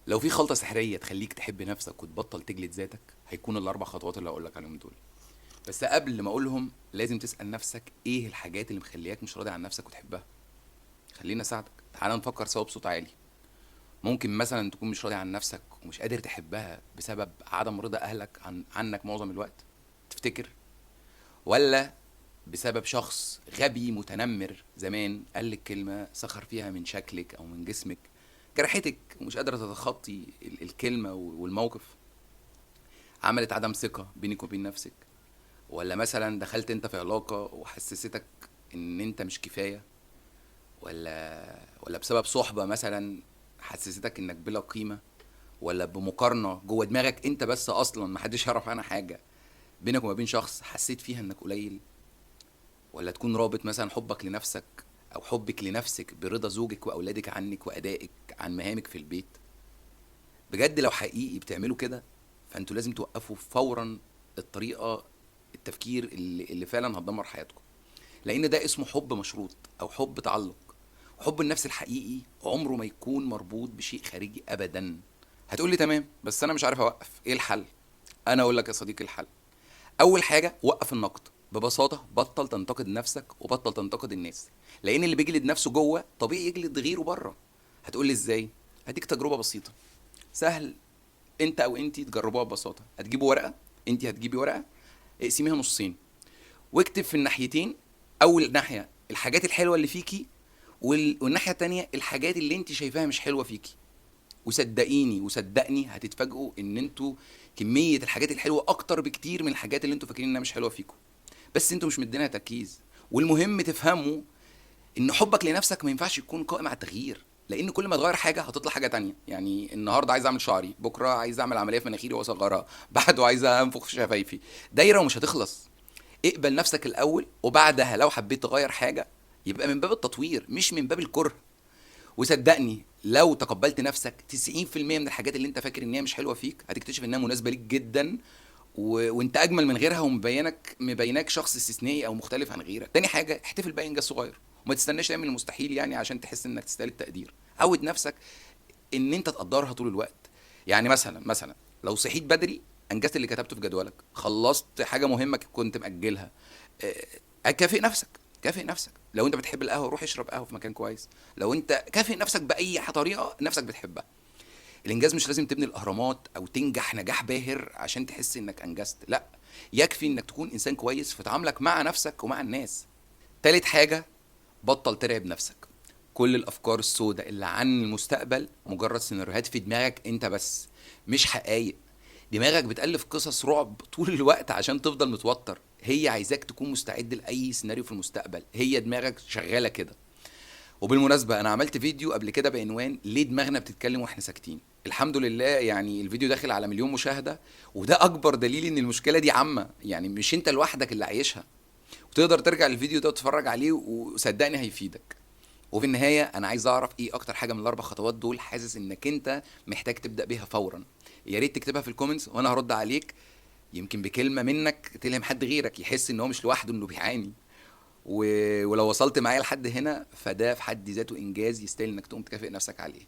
لو في خلطة سحرية تخليك تحب نفسك وتبطل تجلد ذاتك، هيكون الأربع خطوات اللي هقولك عليهم دول. بس قبل ما أقولهم لازم تسأل نفسك إيه الحاجات اللي مخلياك مش راضي عن نفسك وتحبها. خلينا أساعدك، تعال نفكر سوا بصوت عالي. ممكن مثلا تكون مش راضي عن نفسك ومش قادر تحبها بسبب عدم رضا أهلك عنك معظم الوقت، تفتكر؟ ولا بسبب شخص غبي متنمر زمان قال لك كلمة سخر فيها من شكلك أو من جسمك، جرحتك ومش قادرة تتخطي الكلمة والموقف، عملت عدم ثقة بينك وبين نفسك. ولا مثلا دخلت انت في علاقة وحسستك ان انت مش كفاية، ولا بسبب صحبة مثلا حسستك انك بلا قيمة، ولا بمقارنة جوه دماغك انت بس اصلا محدش يعرف عنها حاجة بينك وما بين شخص حسيت فيها انك قليل. ولا تكون رابط مثلا حبك لنفسك او حبك لنفسك برضا زوجك واولادك عنك وادائك عن مهامك في البيت. بجد لو حقيقي بتعملوا كده فانتوا لازم توقفوا فورا الطريقة التفكير اللي فعلا هتدمر حياتكم، لان ده اسمه حب مشروط او حب تعلق. حب النفس الحقيقي عمره ما يكون مربوط بشيء خارجي ابدا. هتقولي تمام بس انا مش عارف اوقف، ايه الحل؟ انا اقول لك يا صديقي الحل. اول حاجة وقف النقد ببساطة، بطل تنتقد نفسك وبطل تنتقد الناس، لان اللي بيجلد نفسه جوه طبيعي يجلد غيره بره. هتقولي ازاي؟ هديك تجربه بسيطة سهل انت او انتي تجربوها ببساطة. هتجيبوا ورقة، انتي هتجيبي ورقة، اقسميها نصين واكتب في الناحيتين. اول ناحية الحاجات الحلوة اللي فيكي، والناحية التانية الحاجات اللي انت شايفاها مش حلوة فيكي. وصدقيني وصدقني هتتفاجئوا ان انتوا كمية الحاجات الحلوة اكتر بكتير من الحاجات اللي انتوا فاكرين انها مش حلوة فيكم، بس انتوا مش مدينها تركيز. والمهم تفهموا ان حبك لنفسك ما ينفعش يكون قائم على التغيير، لان كل ما تغير حاجة هتطلع حاجة تانية. يعني النهارده عايز اعمل شعري، بكره عايز اعمل عملية في مناخيري واصغرها، بعده عايز انفخ في شفايفي، دايرة ومش هتخلص. اقبل نفسك الاول، وبعدها لو حبيت تغير حاجة يبقى من باب التطوير مش من باب الكره. وصدقني لو تقبلت نفسك 90% من الحاجات اللي انت فاكر ان هي مش حلوة فيك هتكتشف انها مناسبة ليك جدا، وانت اجمل من غيرها، ومبينك شخص استثنائي او مختلف عن غيرك. تاني حاجة احتفل باي انجاز صغير، وما تستناش تعمل المستحيل يعني عشان تحس انك تستاهل التقدير. عود نفسك ان انت تقدرها طول الوقت. يعني مثلا لو صحيت بدري، انجزت اللي كتبته في جدولك، خلصت حاجة مهمة كنت مأجلها، كافئ نفسك. كافئ نفسك. لو انت بتحب القهوة روح اشرب قهوة في مكان كويس. لو انت كافئ نفسك باي طريقه نفسك بتحبها. الانجاز مش لازم تبني الاهرامات او تنجح نجاح باهر عشان تحس انك انجزت، لا، يكفي انك تكون انسان كويس في تعاملك مع نفسك ومع الناس. تالت حاجة بطل ترعب نفسك. كل الافكار السوداء اللي عن المستقبل مجرد سيناريوهات في دماغك انت بس، مش حقائق. دماغك بتألف قصص رعب طول الوقت عشان تفضل متوتر، هي عايزاك تكون مستعد لأي سيناريو في المستقبل، هي دماغك شغالة كده. وبالمناسبة أنا عملت فيديو قبل كده بعنوان ليه دماغنا بتتكلم وإحنا ساكتين. الحمد لله يعني الفيديو داخل على 1,000,000 مشاهدة، وده أكبر دليل إن المشكلة دي عامة، يعني مش أنت لوحدك اللي عايشها. وتقدر ترجع للفيديو ده وتتفرج عليه وصدقني هيفيدك. وفي النهاية أنا عايز أعرف إيه أكتر حاجة من الأربع خطوات دول حاسس إنك أنت محتاج تبدأ بيها فوراً. يا ريت تكتبها في ال comments وأنا هرد عليك، يمكن بكلمة منك تلهم حد غيرك يحس إن هو مش لوحده إنه بيعاني. ولو وصلت معايا لحد هنا فده في حد ذاته إنجاز يستاهل إنك تقوم تكافئ نفسك عليه.